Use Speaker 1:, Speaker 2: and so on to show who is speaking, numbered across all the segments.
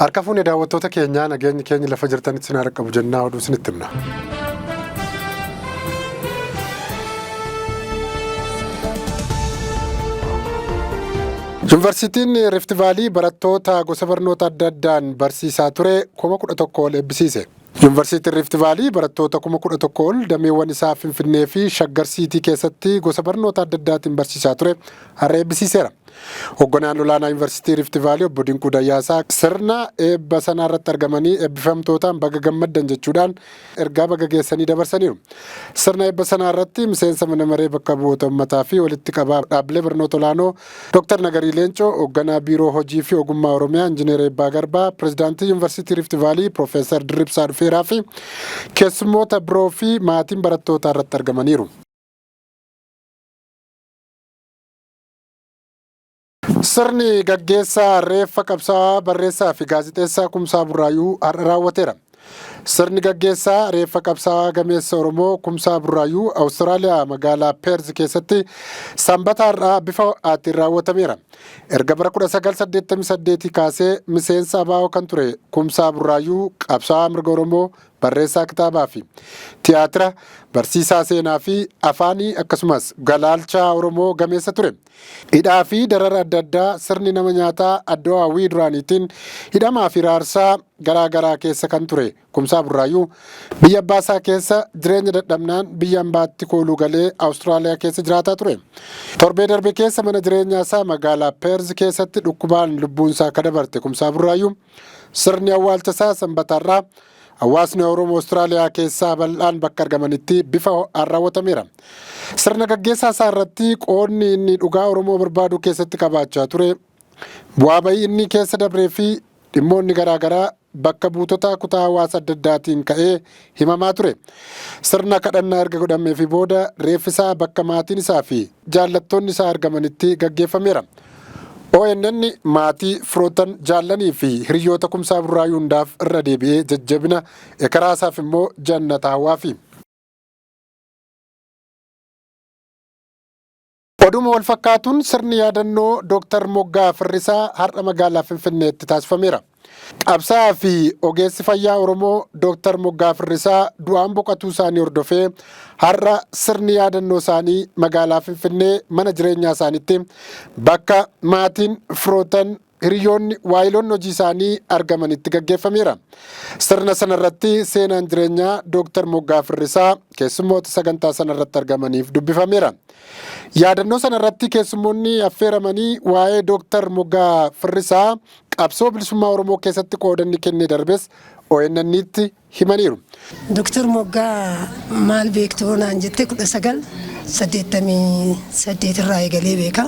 Speaker 1: Harka fuune daawwattoota keenyaa, nageenyi keenya lafa jirtanitti isin haa qabu jennaa, oduu isinitti himna. Yuunivarsiitiin Rift Vaalii barattoota gosa barnoota adda addaan barsiisaa ture 11,000 ol eebbisiise. Yuunivarsiitiin Rift Vaalii barattoota 11,000 ol dameewwan isaa Finfinnee fi Shaggar Siitii keessatti gosa barnoota adda addaatiin barsiisaa ture har'a eebbisiiseera. Hoogganaan olaanaa Yuunivarsiitii Rift Vaalii Obbo Dinquu Dayyaasaa sirna eebba sanaa irratti argamanii eebbifamtootaan baga gammaddan jechuudhaan ergaa baga geessanii dabarsaniiru. Sirna eebba sanaa irratti miseensa mana maree bakka bu'oota uummataa fi walitti qabaa dhaabbilee barnoota olaanoo Dr. Nagarii Leencoo, hoogganaa biiroo hojii fi ogummaa Oromiyaa Injiinar Eebbaa Garbaa, pirezidaantii Yuunivarsiitii Rift Vaalii Piroofeesar Dirribsaa Dhufeeraa fi keessummoota biroo fi maatiin barattootaa irratti argamaniiru. Sirni gaggeessaa reeffa qabsaa'aa, barreessaa fi gaazexeessaa Kumsaa Burraayyuu har'a raawwateera. Sirni gaggeessaa reeffa qabsaa'aa gameessa Oromoo Kumsaa Burraayyuu Awustiraaliyaa magaalaa Peerz keessatti sanbata har'aa bifa ho'aatiin raawwatameera. Erga bara 1988 kaasee miseensa ABO kan ture Kumsaa Burraayyuu qabsaa'aa mirga Oromoo, barreessaa kitaabaa fi tiyaatira, barsiisaa seenaa fi afaanii akkasumas galaalchaa Oromoo gameessa ture. Hidhaa fi darara adda addaa sirni nama nyaataa Addawaawwii duraaniitiin hidhamaa fi raarsaa garaa garaa keessa kan ture Kumsaa Burraayyuu biyya abbaasaa keessa jireenya dadhabnaan biyya ambaatti kooluu galee Awustiraaliyaa keessa jiraataa ture. Torbee darbe keessa mana jireenyaa isaa magaalaa Peerz keessatti dhukkubaan lubbuun isaa akka dabarte Kumsaa Burraayyuu sirni awwaalcha isaa sanbataarraa hawaasni Oromoo Awustiraaliyaa keessaa bal'aan bakka argamanitti bifa ho'aan raawwatameera. Sirna gaggeessaa isaa irratti qoodni inni dhugaa Oromoo barbaaduu keessatti qabaachaa ture, bu'aa bayii inni keessa dabree fi dhimmoonni garaa garaa bakka buutota kutaa hawaasa adda addaatiin ka'ee himamaa ture. Sirna kadhannaa erga godhameefi booda reeffi isaa bakka maatiin isaa fi jaallattoonni isaa argamanitti gaggeeffameera. ONN maatii, firoottan, jaallanii fi hiriyoota Kumsaa Burraayuu hundaaf irra deebi'ee jajjabina, ekeraa isaaf immoo jannata hawaafi. Oduma wal fakkaatuun sirni yaadannoo Dooktar Moggaa Firrisaa har'a magaalaa Finfinneetti taasifameera. Qabsaa'aa fi ogeessi fayyaa Oromoo Dooktar Moggaa Firrisaa du'aan boqotuu isaanii hordofee har'a sirni yaadannoo isaanii magaalaa Finfinnee mana jireenyaa isaaniitti bakka maatiin, firoottan, hiriyoonni, waayiloonni hojii isaanii argamanitti gaggeeffameera. Sirna sanarratti seenaan jireenyaa Dooktar Moggaa Firrisaa keessummoota sagantaa sanarratti argamaniif dubbifameera. Yaadannoo sanarratti keessummoonni affeeramanii waa'ee Dooktar Moggaa Firrisaa qabsoo bilisummaa Oromoo keessatti qoodanni kennee darbes ONN'tti himaniiru.
Speaker 2: Doktar Moggaa maal beektu naan jette, 1988 irraa eegalee beeka.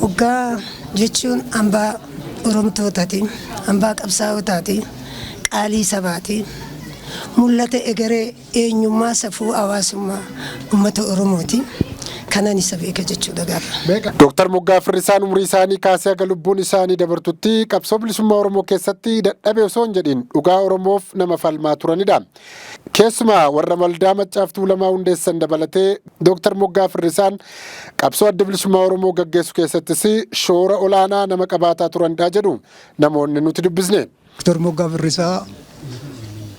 Speaker 2: Moggaa jechuun hambaa Oromtootaati, hambaa qabsaa'otaati, qaalii sabaati. Mul'ata egeree eenyummaa, safuu, hawaasummaa uummata Oromooti. Kanan isa beeka jechuudha gaafa.
Speaker 1: Dooktar Moggaa Firrisaan umurii isaanii kaasee haga lubbuun isaanii dabartutti qabsoo bilisummaa Oromoo keessatti dadhabe osoo hin jedhin dhugaa Oromoof nama falmaa turanidha. Keessumaa warra waldaa Maccaaf Tuulamaa hundeessan dabalatee Dooktar Moggaa Firrisaan qabsoo adda bilisummaa Oromoo gaggeessu keessattis shoora olaanaa nama qabaataa turanidha jedhu namoonni nuti dubbisne.
Speaker 3: Dooktar Moggaa Firrisaa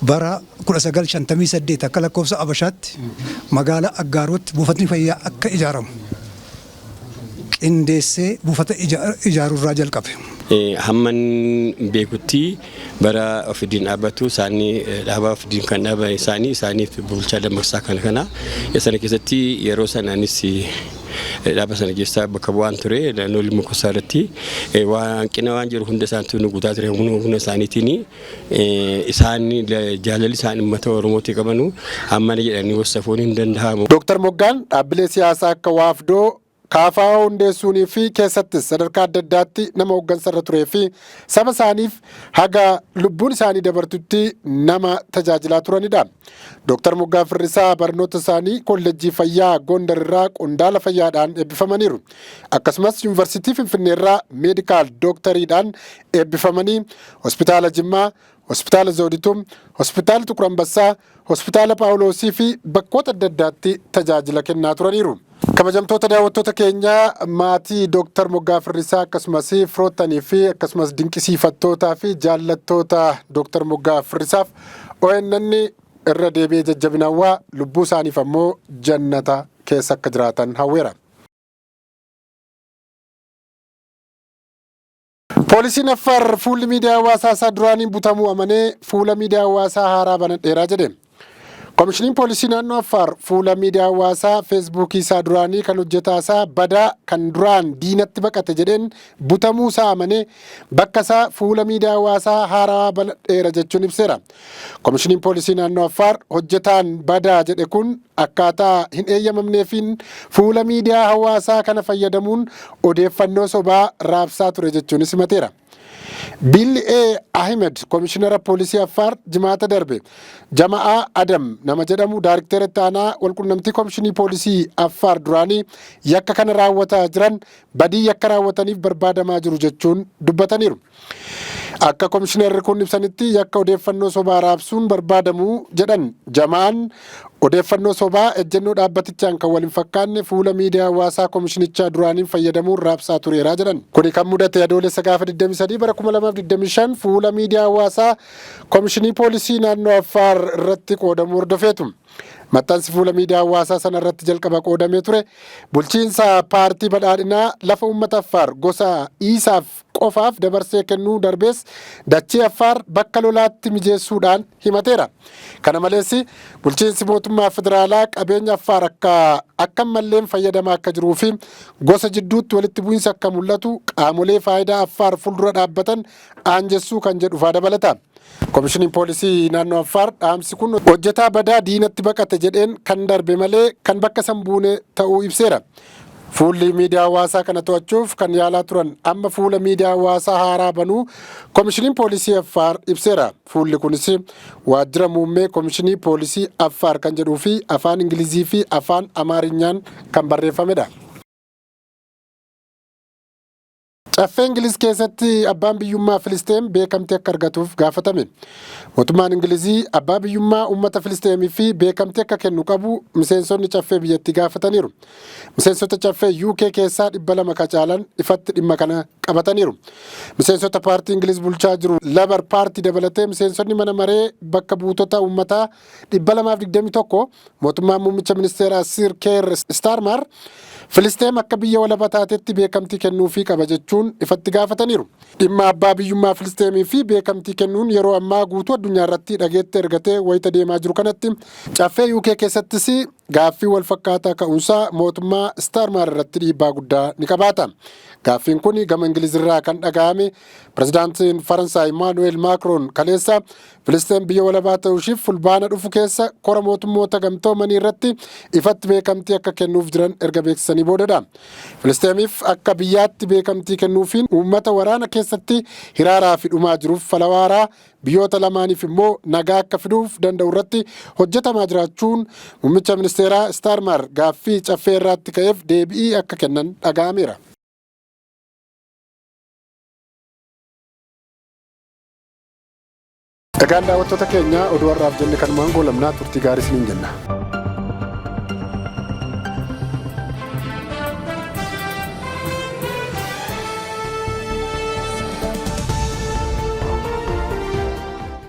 Speaker 3: bara 1958 akka lakkoofsa Abashaatti magaalaa Aggaarotti buufatni fayyaa akka ijaaramu qindeessee buufata ijaaruurraa jalqabe.
Speaker 4: Hamman beekutti bara ofidiin dhaabbatu isaanii, dhaaba ofidiin kan dhaaban isaanii, isaaniif bulchaa dammaqsaa kana sana keessatti yeroo sanaanis dhaaba sana keessaa bakka bu'aan ture. Naannoo Limmu Kosaa irratti waan hanqina waan jiru hunda isaaniitu nu guutaa ture humna isaaniitiin. Isaan jaalalli isaan uummata Oromootii qabanu hammana jedhanii wasafuun hin danda'amu.
Speaker 1: Dooktar Moggaan dhaabbilee siyaasaa akka Waafdoo, KFO hundeessuunii fi keessattis sadarkaa adda addaatti nama hooggansarra turee fi saba isaaniif haga lubbuun isaanii dabartutti nama tajaajilaa turanidha. Dooktar Moggaa Firrisaa barnoota isaanii Kolleejjii Fayyaa Gondar irraa qondaala fayyaadhaan eebbifamaniiru. Akkasumas Yuunivarsiitii Finfinnee irraa meedikaal dooktariidhaan eebbifamanii Hospitaala Jimmaa, Hospitaala Zawdituu, Hospitaala Xuqur Ambassaa, Hospitaala Phaawuloosii fi bakkoota adda addaatti tajaajila kennaa turaniiru. Kabajamtoota daawwattoota keenyaa, maatii Dooktar Moggaa Firrisaa akkasumas firoottanii fi akkasumas dinqisiifattootaa fi jaallattoota Dooktar Moggaa Firrisaaf ONN irra deebi'ee jajjabinawaa, lubbuu isaaniif ammoo jannata keessa akka jiraatan hawweera. Poolisiin Affaar fuulli miidiyaa hawaasaa isaa duraaniin butamuu amanee fuula miidiyaa hawaasaa haaraa banadheeraa jedhe. Komishiniin Poolisii Naannoo Affaar fuula miidiyaa hawaasaa Feesbuukii isaa duraanii kan hojjetaa isaa badaa kan duraan diinatti baqate jedheen butamuu isaa amanee bakka isaa fuula miidiyaa hawaasaa haaraa banadheera jechuun ibseera. Komishiniin Poolisii Naannoo Affaar hojjetaan badaa jedhe kun akkaataa hin eeyyamamneefiin fuula miidiyaa hawaasaa kana fayyadamuun odeeffannoo sobaa raabsaa ture jechuunis himateera. Billi A. Ahmed, Komishinara Poolisii Affaar, Jimaata darbe Jama'aa Adam nama jedhamu daariktera itti aanaa walqunnamtii Komishinii Poolisii Affaar duraanii yakka kana raawwataa jiran badii yakka raawwataniif barbaadamaa jiru jechuun dubbataniiru. Akka komishinarri kun ibsanitti, yakka odeeffannoo sobaa raabsuun barbaadamu jedhan Jama'aan odeeffannoo sobaa ejjennoo dhaabbatichaan kan wal hin fakkaanne fuula miidiyaa hawaasaa komishinichaa duraaniin fayyadamuun raabsaa tureera jedhan. Kuni kan mudate Adoolessa gaafa 23 bara 2025 fuula miidiyaa hawaasaa Komishinii Poolisii Naannoo Affaar irratti qoodamuu hordofeetu. Maxxansi fuula miidiyaa hawaasaa sana irratti jalqaba qoodamee ture bulchiinsa paartii badhaadhinaa lafa uummata Affaar gosa Iisaaf qofaaf dabarsee kennuu darbees dachee Affaar bakka lolaatti mijeessuudhaan himateera. Kana malees, bulchiinsi mootummaa federaalaa qabeenya Affaar akka akka malleen fayyadamaa akka jiruu fi gosa jidduutti walitti bu'iinsa akka mul'atu qaamolee faayidaa Affaar fuuldura dhaabbatan aanjessuu kan jedhu faa dabalata. Komishiniin Poolisii Naannoo Affaar dhaamsi kun hojjetaa badaa diinatti baqate jedheen kan darbe malee kan bakka san buune ta'uu ibseera. Fuulli miidiyaa hawaasaa kana to'achuuf kan yaalaa turan amma fuula miidiyaa hawaasaa haaraa banuu Komishiniin Poolisii Affaar ibseera. Fuulli kunis Waajjira Muummee Komishinii Poolisii Affaar kan jedhuu fi afaan Ingilizii fi afaan Amaarinyaan kan barreeffamedha. Caffee Ingiliz keessatti abbaan biyyummaa Filisxeem beekamtii akka argatuuf gaafatame. Mootummaan Ingilizii abbaa biyyummaa uummata Filisxeemii fi beekamtii akka kennu qabu miseensonni caffee biyyattii gaafataniiru. Miseensota caffee UK keessaa 200 ka caalan ifatti dhimma kana qabataniiru. Miseensota paartii Ingiliz bulchaa jiru Labour Party dabalatee miseensonni mana maree bakka buutota uummataa 221 mootummaan muummicha ministeeraa Sir Keir Starmer Filisxeem akka biyya walaba taatetti beekamtii kennuufii qaba jechuun ifatti gaafataniiru. Dhimma abbaa biyyummaa Filisxeemii fi beekamtii kennuun yeroo ammaa guutuu addunyaa irratti dhageetti ergatee wayita deemaa jiru kanatti caffee UK keessattis gaaffii wal fakkaataa ka'uunsaa mootummaa Starmer irratti dhiibbaa guddaa ni qabaata. Gaaffiin kun gama Ingilizirraa kan dhaga'ame pirezidaantiin Faransaay Imaanu'eel Maakroon kaleessa Filisxeem biyya walabaa ta'uu ishiif Fulbaana dhufu keessa kora Mootummoota Gamtoomanii irratti ifatti beekamtii akka kennuuf jiran erga beeksisanii boodadha. Filisxeemiif akka biyyaatti beekamtii kennuufiin uummata waraana keessatti hiraaraa fi dhumaa jiruuf fala waaraa, biyyoota lamaaniif immoo nagaa akka fiduuf danda'u irratti hojjetamaa jiraachuun muummicha ministeeraa Staarmar gaaffii caffee irraatti ka'eef deebi'ii akka kennan dhaga'ameera. Egaan daawwattoota keenya, oduu har'aaf jenne kanumaan goolabnaa, turtii gaarii isiniin jenna.